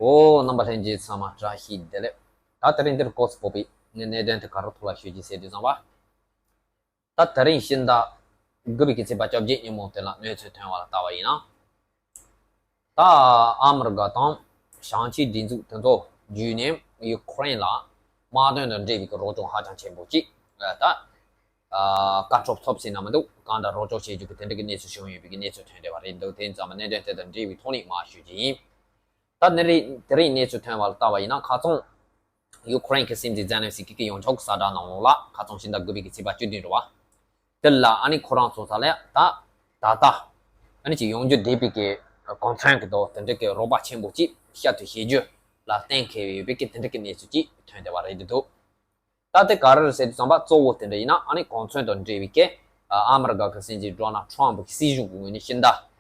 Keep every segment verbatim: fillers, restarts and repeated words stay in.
ཨོ། རྣམ་པ་ལྷན་རྒྱས་ཚང་མ་བཀྲ་ཤིས་བདེ་ལེགས། ད་དེ་རིང་འདིར་སྐོར་སྤོ་བའི་ངའི་གནད་དོན་དེ་ག་རེ་ཐོག་ལ་ཞུ་རྒྱུ་ཟེར་དུས་ཙམ་པ། ད་དེ་རིང་ཕྱི་ཟླ་དགུ་པའི་གི་ཚེས་པ་བཅོ་བརྒྱད་ཉིན་མོ་དེ་ལ་གནས་ཚུལ་ཐོན་པ་ལ་ལྟ་བ་ཡིན་ན། ད་ཨ་མི་རི་ཀ་དང་ཞང་ཆིངས་སྒྲིག་འཛུགས་དེ་ཚོ་བརྒྱུད་ནས་ཡུ་ཁུ་རེན་ལ་དམག་དོན་དང་འབྲེལ་བའི་གི་རོགས་སྐྱོར་ཧ་ཅང་ཆེན་པོ་ཅིག་ད་ཨ་བཀའ་ཁྲོམ་ཐོབ་ཟིན་ན་མི་འདུག་གང་ལྟར་རོགས་སྐྱོར་བྱེད་རྒྱུ་གི་དེ་འདྲ་གི་གནས་ཚུལ་བྱུང་ཡོད་པའི་གི་གནས་ཚུལ་ཐོན་བསྡད་པ་རེད་འདུག་དེ་ཙམ་གནད་དོན་དེ་དང་འབྲེལ་བའི་ཐོག་ནས་མར་ཞུ་རྒྱུ་ཡིན། ད་ནི་རེད། དེ་རིང་གནས་ཚུལ་ཐོན་པ་ལ་ལྟ་བ་ཡིན་ན། ཁ་སང་ཡུ་ཁུ་རེན་གྱི་སྲིད་འཛིན་ཛེ་ལན་སི་ཀི་གི་ཡོངས་ཁྱབ་གསལ་བསྒྲགས་ནང་ལོགས་ལ། ཁ་སང་ཕྱི་ཟླ་དགུ་པའི་གི་ཚེས་པ་བཅུ་བདུན་རེད་བ། དེ་ལ་ཨ་ནི་ཁོ་རང་ཚོ་ས་ལ་ད་ད་ལྟ་ཨ་ནི་ཅིག་ཡོང་རྒྱུ་བསྡད་པའི་གི་གོང་ཚོན་གི་དོ་དེ་འདྲ་གི་རོགས་པ་ཆེན་པོ་ཅིག་ཤར་དུ་བྱེད་རྒྱུ་ལ་གཏན་འཁེལ་ཡོད་པའི་གི་དེ་འདྲ་གི་གནས་ཚུལ་ཅིག་ཐོན་བསྡད་པ་རེད་འདུག་ད་དེ་ག་རེ་རེད་ཟེར་དུས་ཙམ་པ། གཙོ་བོ་དེ་འདྲ་ཡིན་ན་ཨ་ནི་གོང་ཚོན་དང་འབྲེལ་བའི་གི་ཨ་མི་རི་ཀ་གི་སྲིད་འཛིན་ཌོ་ནལ་ཊམ་གི་སྲིད་གཞུང་གི་ངོས་ནས་ཕྱི་ཟླ་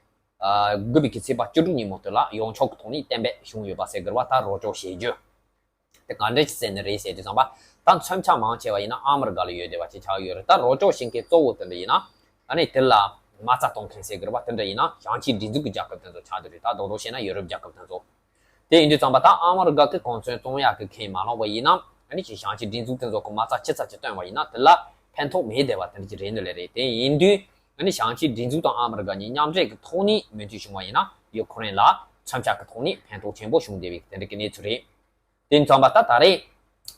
དགུ་པའི་གི་ཚེས་པ་བཅུ་དྲུག་ཉིན་མོ་དེ་ལ་ཡོངས་ཁྱབ་ཀྱི་ཐོག་ནས་གཏན་འབེབས་བྱུང་ཡོད་པ་ཟེར་གི་རེད་བ། ད་རོགས་སྐྱོར་བྱེད་རྒྱུ་དེ་ག་འདྲ་ཅིག་ཟེར་ནི་རེད་ཟེར་དུས་ཙམ་པ། ད་མཚོན་ཆ་མང་ཆེ་བ་ཡིན་ན་ཨ་མི་རི་ཀ་ལ་ཡོད་བསྡད་པ་ཅིག་ཆགས་ཡོད་རེད། ད་རོགས་སྐྱོར་བྱེད་མཁན་གཙོ་བོ་དེ་འདྲ་ཡིན་ན་ཨ་ནི་དེ་ལ་མ་རྩ་གཏོང་མཁན་ཟེར་གི་རེད་བ། དེ་འདྲ་ཡིན་ན་ཞང་ཆིངས་སྒྲིག་འཛུགས་ཀྱི་རྒྱལ་ཁབ་དེ་ཚོ་ཆགས་བསྡད་རེད། ད་རྡོག་རྡོག་བཤད་ན་ཡུ་རོབ་རྒྱལ་ཁབ་དེ་ཚོ། དེ་ཡིན་དུས་ཙམ་པ་ད་ཨ་མི་རི་ཀ་གི་གོང་ཚོན་བཙོང་ཡག་གི་ཁེ་མ་ལོག་པ་ཡིན་ན། ཨ་ནི་ཅིག་ཞང་ཆིངས་སྒྲིག་འཛུགས་དེ་ཚོ་གི་མ་རྩ་ཅི་ཙམ་ཅིག་བཏོན་པ་ཡིན་ན་དེ་ལ་ཕན་ཐོགས་མེད་བསྡད་པ་དེ་འདྲ་ཅིག་རེད་འདུག་ལེ་རེད། དེ་ཡིན་དུས་ཨ་ནི་ཞང་ཆིངས་སྒྲིག་འཛུགས་དང་ཨ་མི་རི་ཀ་གཉིས་མཉམ་འབྲེལ་གི་ཐོག་ནས་མོས་མཐུན་བྱུང་བ་ཡིན་ན་ཡུ་ཁུ་རེན་ལ་མཚོན་ཆ་གི་ཐོག་ནས་ཕན་ཐོགས་ཆེན་པོ་བྱུང་བསྡད་པའི་དེ་འདྲ་གི་གནས་ཚུལ་རེད། དེ་ཡིན་ཙམ་པ་ད་ད་རེས་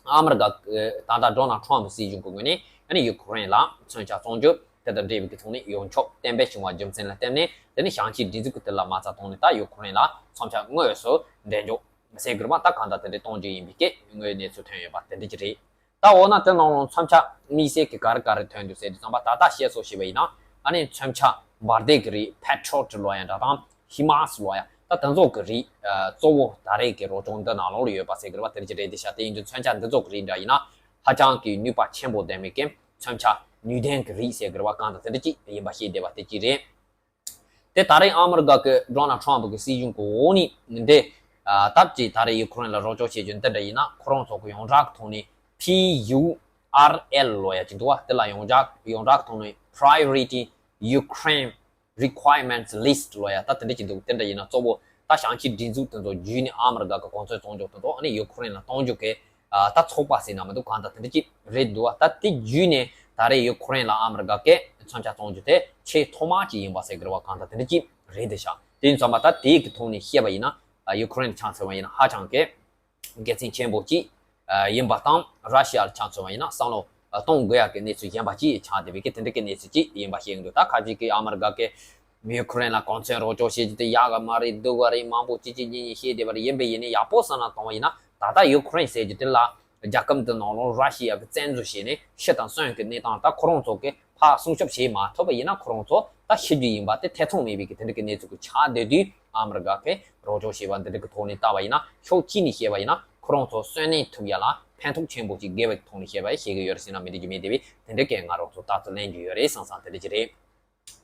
ཨ་མི་རི་ཀ་ད་ལྟ་ཌོ་ནལ་ཊམ་སྲིད་གཞུང་གི་ངོས་ནས་ཨ་ནི་ཡུ་ཁུ་རེན་ལ་མཚོན་ཆ་བཙོང་རྒྱུ་དེ་དང་འབྲེལ་བའི་གི་ཐོག་ནས་ཡོངས་ཁྱབ་གཏན་འབེབས་བྱུང་བ་རྒྱུ་མཚན་ལ་བརྟེན་ནས། དེ་ནི་ཞང་ཆིངས་སྒྲིག་འཛུགས་ཀྱི་དེ་ལ་མ་རྩ་བཏང་ནས་ད་ཡུ་ཁུ་རེན་ལ་མཚོན་ཆ་དངོས་སུ་འདྲེན་འཇོག་ཟེར་གི་རེད་བ། ད་གང་ལྟར་དེ་འདྲའི་གཏོང་རྒྱུ་ཡིན་པའི་སྐད་དངོས་གནས་ཚུལ་ཐོན་ཡོད་པ་དེ་འདྲ་ཅིག་རེད། ད་འོ་ན་དེ་ནང་ལོགས་མཚོན་ཆ་དམིགས་བསལ་གྱི་ག་རེ་ག་རེ་ཐོན་འདུག་ཟེར་དུས་ཙམ་པ། ད་ལྟ་བཤད་སྲོལ་བྱས་པ་ཡིན་ན་ཨ་ནི་མཚོན་ཆ་འབར་མདེལ་གྱི་རིགས། ཕེ་ཊྲི་ཡོཊ་ལབ་ཡ་འདྲ་དང་ཧི་མར་སི་ལབ་ཡ། ད་དེ་ཚོ་གི་རིགས་གཙོ་བོ་ད་རེས་ཀྱི་རོགས་སྐྱོར་འདི་ནང་ལོགས་ལ་ཡོད་པ་ཟེར་གི་རེད་བ། དེ་འདྲ་ཅིག་རེད་དེ་ཤག་དེ་ཡིན་དུས་མཚོན་ཆ་འདི་ཚོ་གི་རིགས་འདྲ་ཡིན་ན་ཧ་ཅང་གི་ནུས་པ་ཆེན་པོ་ལྡན་པའི་གི་མཚོན་ཆ་ནུས་ལྡན་གྱི་རིགས་ཟེར་གི་རེད་བ། གང་ལྟར་དེ་འདྲ་ཅིག་ཡིན་པ་ཤེས་བསྡད་པ་དེ་ཅིག་རེད། དེ་ད་རེས་ཨ་མི་རི་ཀ་གི་ཌོ་ནལ་ཊམ་གི་སྲིད་གཞུང་གི་འོག་ནས་འདི་ཨ་སྟབས་ཀྱིས་ད་རེས་ཡུ་ཁུ་རེན་ལ་རོགས་སྐྱོར་བྱེད་རྒྱུ་འདི་འདྲ་ཡིན་ན། ཁོ་རང་ཚོ་གི་ཡོངས་གྲགས་ཀྱི་ཐོག་ནས་ཕི་ཡུ་ཨར་ཨེལ་ལབ་ཡ་ཅིག་འདུག་བ། དེ་ལ་ཡོངས་གྲགས་ཡོངས་གྲགས་ཀྱི་ཐོག་ནས་Priority Ukraine Requirements List ལབ་ཡ་ད་དེ་འདྲ་ཅིག་འདུག་དེ་འདྲ་ཡིན་ན་གཙོ་བོ་ད་ཞང་ཆིངས་སྒྲིག་འཛུགས་དེ་ཚོ་བརྒྱུད་ནས་ཨ་མི་རི་ཀ་གི་གོང་ཚོན་བཙོང་རྒྱུ་དེ་ཚོ་ཨ་ནི་ཡུ་ཁུ་རེན་ལ་གཏོང་རྒྱུ་གི་ཨ་ད་ཚོགས་པ་ཟེར་ན་མི་འདུག་གང་ལྟར་དེ་འདྲ་ཅིག་རེད་འདུག་བ། ད་དེ་བརྒྱུད་ནས་ད་རེས་ཡུ་ཁུ་རེན་ལ་ཨ་མི་རི་ཀ་གིས་མཚོན་ཆ་བཙོང་རྒྱུ་དེ་ཆེས་ཐོག་མ་ཅིག་ཡིན་པ་ཟེར་གི་རེད་བ། གང་ལྟར་དེ་འདྲ་ཅིག་རེད་དེ་ཤག་དེ་ཡིན་ཙམ་པ་ད་དེའི་གི་ཐོག་ནས་བཤད་པ་ཡིན་ན། ཡུ་ཁུ་རེན་ཆ་མཚོན་པ་ཡིན་ན་ཧ་ཅང་གི་དགེ་མཚན་ཆེན་པོ་ཅིག་ཡིན་པ་དང་། ར་ཤི་ཡ་ལ་ཆ་མཚོན་པ་ཡིན་ན་བསམ་བློ་གཏོང་དགོས་ཡག་གི་གནས་ཚུལ་གཞན་པ་ཅིག་ཆགས་བསྡད་པའི་གི་དེ་འདྲ་གི་གནས་ཚུལ་ཅིག་ཡིན་པ་ཤེས་ཀྱི་འདུག་ད་ཁ་ཅིག་གིས་ཨ་མི་རི་ཀ་གིས་ཡུ་ཁུ་རེན་ལ་གོང་ཚོན་རོགས་སྐྱོར་བྱེད་རྒྱུ་དེ་ཡག་ག་མ་རེད། སྡུག་ག་རེད། མང་པོ་ཅི་ཅི་ཉིས་ཉིས་བཤད་བསྡད་པ་རེད། ཡིན་པས་ཡིན་ནའི་ཡག་པོ་བསམ་བློ་གཏོང་བ་ཡིན་ན་ད་ལྟ་ཡུ་ཁུ་རེན་ཟེར་རྒྱུ་དེ་ལ་རྒྱལ་ཁབ་འདི་ནང་ལོགས་ར་ཤི་ཡ་གི་བཙན་འཛུལ་བྱས་ནས་ཤི་དང་གསོན་གྱི་གནས་སྟངས། ད་ཁོ་རང་ཚོ་གིས་ཕར་སྲུང་སྐྱོབ་བྱེད་མ་ཐུབ་པ་ཡིན་ན་ཁོ་རང་ཚོ་ད་ཤི་རྒྱུ་ཡིན་པ་དེ་ཐེ་ཚོམ་མེད་པའི་གི་དེ་འདྲ་གི་གནས་ཚུལ་གྱི་ཆགས་བསྡད་དུས། ཨ་མི་རི་ཀ་གིས་རོགས་སྐྱོར་བྱས་པ་འདི་འདྲ་གི་ཐོག་ནས་ལྟ་བ་ཡིན་ན། ཕྱོགས་གཅིག་ནས་བཤད་པ་ཡིན་ན་ཁོ་རང་ཚོ་གསོན་གནས་ཐུབ་ཡ་ལ་ཕན་ཐོགས་ཆེན་པོ་ཅིག་དགོས་པའི་གི་ཐོག་ནས་བཤད་པ་ཡིན། བཤད་གི་ཡོད་རེད་ཟེར་ན་མི་འགྲིག་རྒྱུ་མེད་བསྡད་པའི་དེ་འདྲ་གི་ང་རང་ཚོ་ལྟ་ཚུལ་ལེན་རྒྱུ་ཡོད་རེད་བསམ་བསམ་དེ་འདྲ་ཅིག་རེད།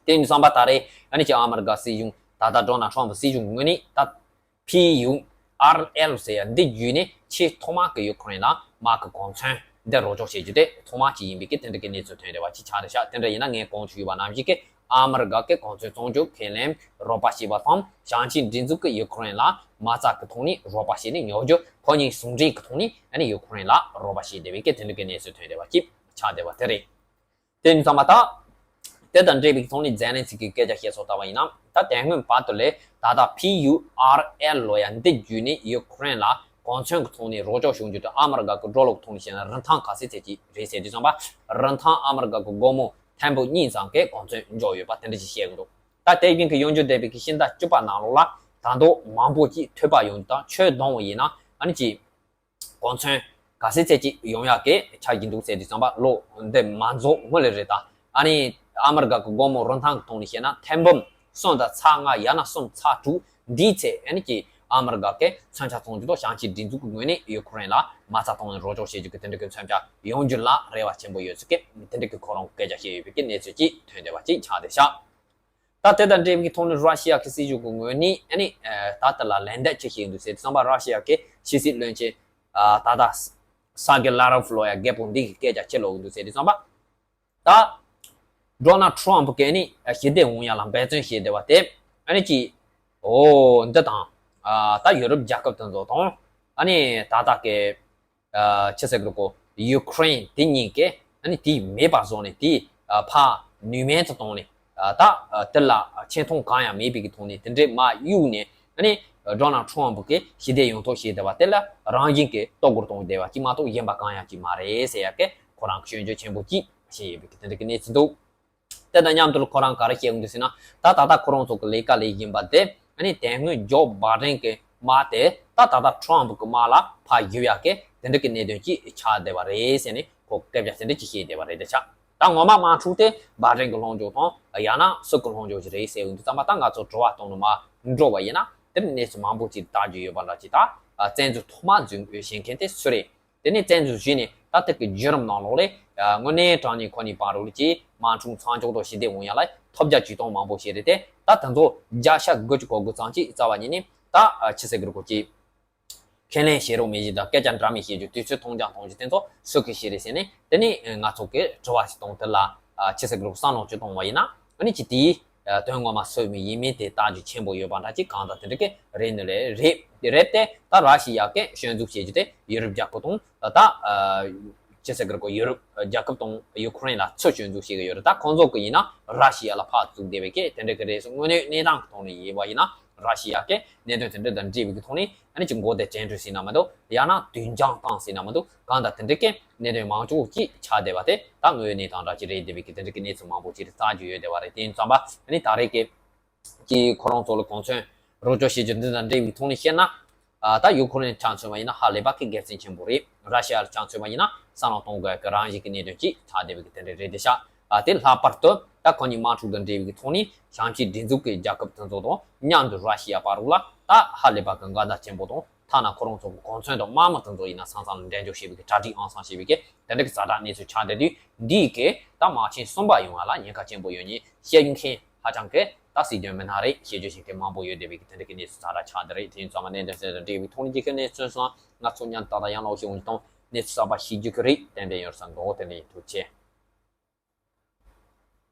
དེ་ཡིན་དུས་ཙམ་པ་ད་རེས་ཨ་ནི་ཅིག་ཨ་མི་རི་ཀ་སྲིད་གཞུང་ད་ལྟ་ཌོ་ནལ་ཊམ་སྲིད་གཞུང་གི་ངོས་ནས་ད་ཕི་ཡུ་ཨར་ཨེལ་ཟེར་ཡ་འདི་བརྒྱུད་ནས་ཆེས་ཐོག་མ་གི་ཡུ་ཁུ་རེན་ལ་དམག་གི་གོང་ཚོན་འདི་རོགས་སྐྱོར་བྱེད་རྒྱུ་དེ་ཐོག་མ་ཅིག་ཡིན་པའི་གི་དེ་འདྲ་གི་གནས་ཚུལ་ཐོན་བསྡད་པ་ཅིག་ཆགས་བསྡད་ཤག་དེ་འདྲ་ཡིན་ན་ངས་གོང་དུ་ཞུས་པ་ནང་བཞིན་གི་ཨ་མི་རི་ཀ་གི་གོང་ཚོན་བཙོང་རྒྱུ་ཁས་ལེན་རོགས་པ་བྱས་པ་དང་། ཞང་ཆིངས་སྒྲིག་འཛུགས་ཀྱིས་ཡུ་ཁུ་རེན་ལ་མ་རྩ་གི་ཐོག་ནས་རོགས་པ་བྱས་ནས་ཉོ་རྒྱུ། ཁོ་གཉིས་ཟུང་འབྲེལ་གྱི་ཐོག་ནས་ཨ་ནི་ཡུ་ཁུ་རེན་ལ་རོགས་པ་བྱས་བསྡད་པའི་གི་དེ་འདྲ་གི་གནས་ཚུལ་ཐོན་བསྡད་པ་ཅིག་ཆགས་བསྡད་པ་དེ་རེད། དེ་ཡིན་ཙམ་པ་ད་དེ་དང་འབྲེལ་བའི་ཐོག་ནས་ཛེ་ལན་སི་ཀིས་སྐད་ཆ་བཤད་སོགས་ལྟ་བ་ཡིན་ན། ད་དེ་སྔོན་བར་དུ་ལས་ད་ལྟ་ཕི་ཡུ་ཨར་ཨེལ་ལབ་ཡ་འདི་བརྒྱུད་ནས་ཡུ་ཁུ་རེན་ལ་གོང་ཚོན་གྱི་ཐོག་ནས་རོགས་སྐྱོར་བྱུང་རྒྱུ་དེ་ཨ་མི་རི་ཀ་གི་ཌོ་ལར་གྱི་ཐོག་ནས་བཤད་ན་རིན་ཐང་ག་ཚད་ཚད་ཅིག་རེད་ཟེར་དུས་ཙམ་པ། རིན་ཐང་ཨ་མི་རི་ཀ་གི་སྒོར་མོ་ཐེར་འབུམ་གཉིས་ཙམ་གྱི་གོང་ཚོན་འཇོག་ཡོད་པ་དེ་འདྲ་ཞིག་བཤད་གི་འདུག་ད་དེ་བཞིན་གྱི་ཡོང་རྒྱུ་བསྡད་པའི་གི་ཕྱི་ཟླ་བཅུ་པ་ནང་ལོགས་ལ་ད་དུང་མང་པོ་ཅིག་ཐོལ་པ་ཡོང་རྒྱུ་དང་། ཆོས་བསྡོམས་པ་ཡིན་ན་ཨ་ནི་ཅིག་གོང་ཚོན་ག་ཚད་ཚད་ཅིག་ཡོང་ཡག་གི་ཆགས་ཀྱི་འདུག་ཟེར་དུས་ཙམ་པ། ལོ་འདི་མ་རྫོགས་སྔོན་ལ་རེད། ད་ཨ་ནི་ཨ་མི་རི་ཀ་གི་སྒོར་མོ་རིན་ཐང་གི་ཐོག་ནས་བཤད་ན་ཐེར་འབུམ་གསུམ་དང་ཚེག་ལྔ་ཡང་ན་གསུམ་ཚེག་དྲུག་འདིའི་ཚད་ཨ་ནི་ཅིག་ཨ་མི་རི་ཀ་གིས་མཚོན་ཆ་བཙོང་རྒྱུ་དང་། ཞང་ཆིངས་སྒྲིག་འཛུགས་ཀྱི་ངོས་ནས་ཡུ་ཁུ་རེན་ལ་མ་རྩ་གཏོང་ནས་རོགས་སྐྱོར་བྱེད་རྒྱུ་གི་དེ་འདྲ་གི་མཚོན་ཆ་ཡོང་རྒྱུ་ལ་རེ་བ་ཆེན་པོ་ཡོད་ཚུལ་གྱི་དེ་འདྲ་གི་ཁོ་རང་སྐད་ཆ་བཤད་ཡོད་པའི་གི་གནས་ཚུལ་ཅིག་ཐོན་བསྡད་པ་ཅིག་ཆགས་བསྡད་ཤག་ད་དེ་དང་འབྲེལ་བའི་ཐོག་ནས་ར་ཤི་ཡ་གི་སྲིད་གཞུང་གི་ངོས་ནས་ཨ་ནི་ད་ལྟ་ལ་ལན་འདེབས་ཅི་བྱས་འདུག་ཟེར་དུས་ཙམ་པ། ར་ཤི་ཡ་གི་ཕྱི་སྲིད་བློན་ཆེན་ད་ལྟ་སར་གེ་ལ་རོབ་ལབ་ཡ་རྒད་པོ་འདི་གིས་སྐད་ཆ་ཅི་ལབ་འདུག་ཟེར་དུས་ཙམ་པ། ད་ཌོ་ནལ་ཊམ་གིས་ཨ་ནི་ཞི་བདེ་དབང་ཡ་ལ་འབད་བརྩོན་བྱས་བསྡད་པ་དེ་ཨ་ནི་ཅིག་འོ་འདི་དང་ ཨ་ད་ཡུ་རོབ་རྒྱལ་ཁབ་དེ་ཚོ་དང་ཨ་ནི་ད་ལྟ་གི་ཨ་ཆི་ཟེར་གི་རེད་གོ། ཡུ་ཀེ་རེན་དེ་གཉིས་ཀས་ཨ་ནི་དེ་མེད་པ་བཟོ་ནས་དེ་ཨ་ཕར་ནུས་མེད་དུ་བཏང་ནས་ཨ་ད་ཨ་དེ་ལ་ཆེ་མཐོང་གང་ཡང་མེད་པའི་གི་ཐོག་ནས་དེ་འདྲའི་མར་གཡུགས་ནས་ཨ་ནི་ཌོ་ནལ་ཊམ་གི་ཞི་བདེ་ཡོང་ཐབས་བྱས་བསྡད་པ་དེ་ལ་རང་བཞིན་གྱིས་ལྟོ་གོས་གཏོང་བསྡད་པ་ཅིག་མ་གཏོགས་གཞན་པ་གང་ཡང་ཅིག་མ་རེད་ཟེར་ཡ་གི་ཁོ་རང་གི་སྐྱོན་བརྗོད་ཆེན་པོ་ཅིག་བྱས་ཡོད་པའི་གི་དེ་འདྲ་གི་གནས་ཚུལ་འདུག་དེ་དང་མཉམ་དུ་ཁོ་རང་ག་རེ་བཤད་ཡོང་འདུག་ཟེར་ན། ད་ད་ལྟ་ཁོ་རང་ཚོ་གི་ལས་ཀ་ལས་བཞིན་པ་དེ་ཨ་ནི་དེ་སྔོན་ཇོ་བྷའི་ཌེན་གི་དམག་དེ་ད་ད་ལྟ་ཊམ་གི་དམག་ལ་ཕར་བསྒྱུར་ཡག་གི་དེ་འདྲ་གི་གནད་དོན་ཅིག་ཆགས་བསྡད་པ་རེད་ཟེར་ནས་ཁོ་སྐད་ཆ་དེ་འདྲ་ཅིག་བཤད་བསྡད་པ་རེད་དེ་ཆགས། ད་ངོ་མ་དམག་འཁྲུག་དེ་བྷའི་ཌེན་གི་ལྷོང་ཕྱོགས་དང་ཡང་ན་སུད་གི་ལྷོང་ཕྱོགས་ཅིག་རེད་ཟེར་ཡོང་དུས་ཙམ་པ། ད་ང་ཚོ་དྲི་བ་གཏོང་ནས་མར་འགྲོ་བ་ཡིན་ན་དེར་གནས་ཚུལ་མང་པོ་ཅིག་བལྟ་རྒྱུ་ཡོད་པ་འདྲ་ཅིག་ད་བཙན་འཛུལ་ཐོག་མ་འཛུལ་བྱེད་མཁན་དེ་སུ་རེད། དེ་ནས་བཙན་འཛུལ་བྱས་ནས་ད་ལྟ་གི་བརྒྱུད་རིམ་ནང་ལོགས་ལས་དངོས་གནས་དྲང་གནས་ཁོ་ནི་བར་རུ་ཀྱི་དམག་འཁྲུག་མཚམས་འཇོག་དང་ཞི་བདེ་འོང་ཡ་ལ་ཐབས་བརྒྱ་ཇུས་སྟོང་མང་པོ་བྱས་རེད་དེ། ད་དེ་ཚོ་བརྒྱ་ཆ་དགུ་བཅུ་གོ་དགུ་ཙམ་ཅིག་རྩ་བ་ཉིད་ནས་ད་ཆི་ཟེར་གི་རེད་གོ་ཀྱི་ཁས་ལེན་བྱེད་རོགས་མེད་ཀྱི་དང་སྐད་ཆ་འདྲ་མིན་བཤད་རྒྱུ། དུས་ཚོད་མཐོང་རྒྱ་མཐོང་རྒྱུ་དེ་ཚོ་སུ་གིས་བྱས་རེད་ཟེར་ནས་དེ་ནས་ང་ཚོ་གི་དྲི་བ་ཞིག་གཏོང་དེ་ལ་ཆི་ཟེར་གི་རེད་གོ་བསམ་བློ་ཅིག་གཏོང་བ་ཡིན་ན་ཨ་ནི་ཅི་དེའི་དོན་ངོ་མ་སུ་མི་ཡིན་མིན་དེ་བལྟ་རྒྱུ་ཆེན་པོ་ཡོད་པ་འདྲ་ཅིག་གང་ལྟར་དེ་འདྲ་གི་རེད་ནི་ལས་རེད། དེ་རེད་དེ་ད་ར་ཤི་ཡ་གི་སྐྱོན་འཛུགས་བྱེད་རྒྱུ་དེ་ཡུ་རོབ་རྒྱལ་ཁབ་དང་ད་ཆི་ཟེར་གི་རེད་གོ། ཡུ་རོབ་རྒྱལ་ཁབ་དང་ཡུ་ཀེ་རེན་ལ་ཚུར་སྐྱོན་འཛུགས་བྱེད་ཀྱི་ཡོད་རེད། ད་ཁོང་ཚོ་གི་ཡིན་ན་ར་ཤི་ཡ་ལ་ཕར་བཙུགས་བསྡད་པའི་གི་དེ་འདྲ་གི་རེད། དངོས་གནས་གནས་སྟངས་གི་ཐོག་ནས་ཡིན་པ་ཡིན་ན་ར་ཤི་ཡ་གི་གནད་དོན་དེ་འདྲ་དང་འབྲེལ་བའི་གི་ཐོག་ནས་ཨ་ནི་ཅིག་མགོ་དེ་བྲན་བྲོས་ཟེར་ན་མི་འདུག་ཡང་ན་དུས་འགྱངས་བཏང་ཟེར་ན་མི་འདུག་གང་ལྟར་དེ་འདྲ་གི་གནད་དོན་མང་ཕྱོགས་ཀྱིས་ཆགས་བསྡད་པ་དེ་ད་དངོས་ཡོད་གནས་སྟངས་འདྲ་ཅིག་རེད། བསྡད་པའི་གི་དེ་འདྲ་གི་གནས་ཚུལ་མང་པོ་ཅིག་རེད། བཙལ་རྒྱུ་ཡོད་བསྡད་པ་རེད། དེ་ཡིན་ཙམ་པ་ཨ་ནི་ད་རེས་ཀྱི་ཀྱིས་ཁོ་རང་ཚོ་ལ་གོ་མཚོན་རོགས་སྐྱོར་བྱེད་རྒྱུ་འདི་དང་འབྲེལ་བའི་ཐོག་ནས་བཤད་ན། ཨ་ད་ཡུ་ཁུ་རེན་ཆ་མཚོན་པ་ཡིན་ན་ཧ་ལས་པ་གི་དགེ་མཚན་ཆེན་པོ་རེད། ར་ཤི་ཡ་ལ་ཆ་མཚོན་པ་ཡིན་ན་བསམ་བློ་གཏོང་དགོས་ཀྱི་རང་བཞིན་གྱི་གནད་དོན་ཅིག་ཆགས་བསྡད་པའི་གི་དེ་འདྲ་རེད་དེ་ཤག་ཨ་དེ་ལྷག་པར་དུ་ད་ཁོ་གཉིས་དམག་འཁྲུག་དང་འབྲེལ་བའི་གི་ཐོག་ནས་བྱང་ཕྱོགས་སྒྲིག་འཛུགས་ཀྱི་རྒྱལ་ཁབ་དེ་ཚོ་དང་མཉམ་དུ་ར་ཤི་ཡ་བར་རུ་ལ་ད་ཧ་ལས་པ་གི་འགལ་ཟླ་ཆེན་པོ་དང་། ཐ་ན་ཁོ་རང་ཚོ་གི་གོ་མཚོན་དང་དམག་མི་དེ་ཚོ་ཡིན་ན་ས་མཚམས་ལ་འགྲན་བསྡུར་བྱེད་པའི་གི་གྲ་སྒྲིག་ཨང་སང་བྱེད་པའི་གི་དེ་འདྲ་གི་ཛ་དྲག་གནས་ཚུལ་ཆགས་བསྡད་དུས། འདིས་གི་ད་དམག་ཆེན་གསུམ་པ་ཡོང་བ་ལ་ཉེན་ཁ་ཆེན་པོ་ཡོད་ཉེན་བཤད་རྒྱུ་མཁན་ཧ་ཅང་གི་ད་སྲིད་དོན་མི་སྣ་རེད། བཤད་རྒྱུ་ཞིག་གི་མང་པོ་ཡོད་བསྡད་པའི་གི་དེ་འདྲ་གི་གནས་ཚུལ་ཛ་དྲག་ཆགས་བསྡད་རེད། དེ་ཡིན་ཙང་མ་གནད་དོན་གསལ་དུ་འགྲིག་པའི་ཐོག་ནས་ཀྱི་ཁ་གནས་ཚུལ་སོང་། ང་ཚོ་མཉམ་དུ་ད་ལྟ་ཡང་ལོག་ཤེས་འོང་གི་དང་གནས་ཚུལ་གསར་པ་ཤེས་རྒྱུ་གི་རེད། ཏན་ཏན་ཡོད་ས་འགྲོ། དེ་འདྲ་ཡིན། ཐུགས་རྗེ་ཆེ།